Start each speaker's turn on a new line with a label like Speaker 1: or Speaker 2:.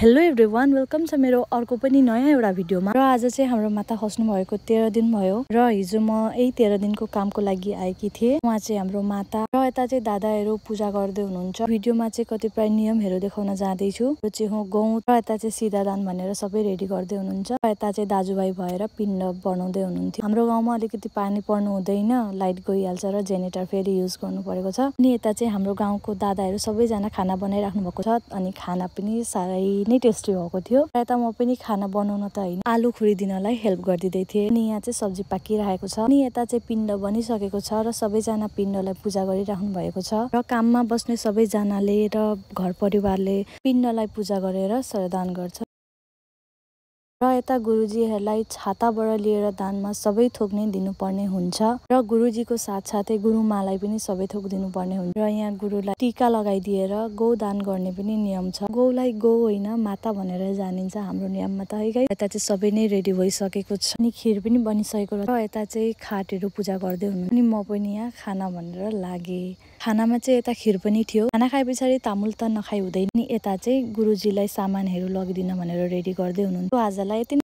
Speaker 1: Hello everyone, welcome छ मेरो अर्को पनि नयाँ एउटा भिडियोमा। र आज चाहिँ हाम्रो माता खस्नु भएको 13 दिन भयो र हिजो म यही 13 दिनको कामको लागि आएकी थिएँ। उहाँ चाहिँ हाम्रो माता र यता चाहिँ दादाहरू पूजा गर्दै हुनुहुन्छ। भिडियोमा चाहिँ कतिपय नियमहरू देखाउन जाँदैछु। यो चाहिँ हो गौँ र यता चाहिँ सिधादान भनेर सबै रेडी गर्दै हुनुहुन्छ। र यता चाहिँ दाजुभाइ भएर पिण्ड बनाउँदै हुनुहुन्थ्यो। हाम्रो गाउँमा अलिकति पानी पर्नु हुँदैन, लाइट गइहाल्छ र जेनेरेटर फेरि युज गर्नु परेको छ। अनि यता चाहिँ हाम्रो गाउँको दादाहरू सबैजना खाना बनाइराख्नु भएको छ। अनि खाना पनि साह्रै नै टेस्टी भएको थियो। र यता म पनि खाना बनाउन त होइन, आलु खुरिदिनलाई हेल्प गरिदिँदै थिएँ। अनि यहाँ चाहिँ सब्जी पाकिरहेको छ। अनि यता चाहिँ पिण्ड बनिसकेको छ र सबैजना पिण्डलाई पूजा गरिराख्नु भएको छ। र काममा बस्ने सबैजनाले र घर परिवारले पिण्डलाई पूजा गरेर श्रद्धान गर्छ। र यता गुरुजीहरूलाई छाताबाट लिएर दानमा सबै थोक नै दिनुपर्ने हुन्छ। र गुरुजीको साथसाथै गुरुमालाई पनि सबै थोक दिनुपर्ने हुन्छ। र यहाँ गुरुलाई टीका लगाइदिएर गौदान गर्ने पनि नियम छ। गौलाई गौ होइन माता भनेर जानिन्छ हाम्रो नियममा त है। यता चाहिँ सबै नै रेडी भइसकेको छ। अनि खिर पनि बनिसकेको र यता चाहिँ खाटहरू पूजा गर्दै हुनु। अनि म पनि यहाँ खाना भनेर लागेँ। खानामा चाहिँ यता खिर पनि थियो। खाना खाए पछाडि तामुल त नखाइ हुँदैन। नि यता चाहिँ गुरुजीलाई सामानहरू लगिदिन भनेर रेडी गर्दै हुनुहुन्छ। आजलाई यति